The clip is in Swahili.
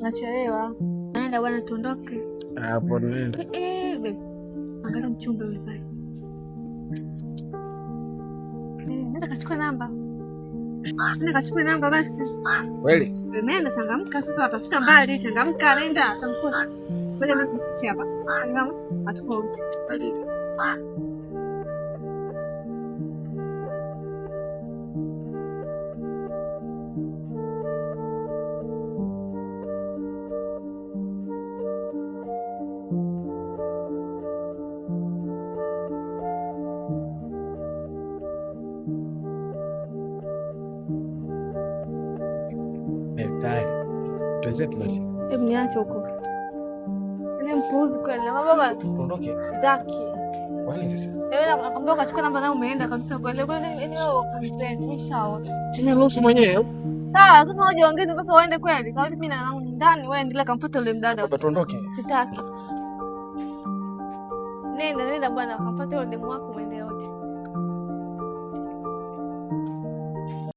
Tunachelewa. Naenda bwana, tuondoke. Hapo nenda. Eh, babe. Angalia mchumba yule pale. Nenda kachukua namba. Nenda kachukua namba basi. Kweli? Nenda changamka sasa, atafika mbali. Changamka, nenda atamkosa. Ngoja mimi nikupitie hapa. Kama atuko wote. Kweli. Tayari. Tuenzetu basi. Hebu niache huko. Ile mpuuzi kweli. Baba, Tuondoke. sitaki. Kwani sasa? Wewe nakwambia ukachukua namba nayo umeenda kabisa kweli. Kweli yaani wewe ukanipendi, mimi shaona. Sina ruhusu mwenyewe. Sawa, kama hoja ongeze mpaka uende kweli. Kama mimi na langu ndani, wewe endelea kamfuata yule mdada. Baba tuondoke. Sitaki. Nenda, nenda bwana, kamfuata yule demu wako mwende wote.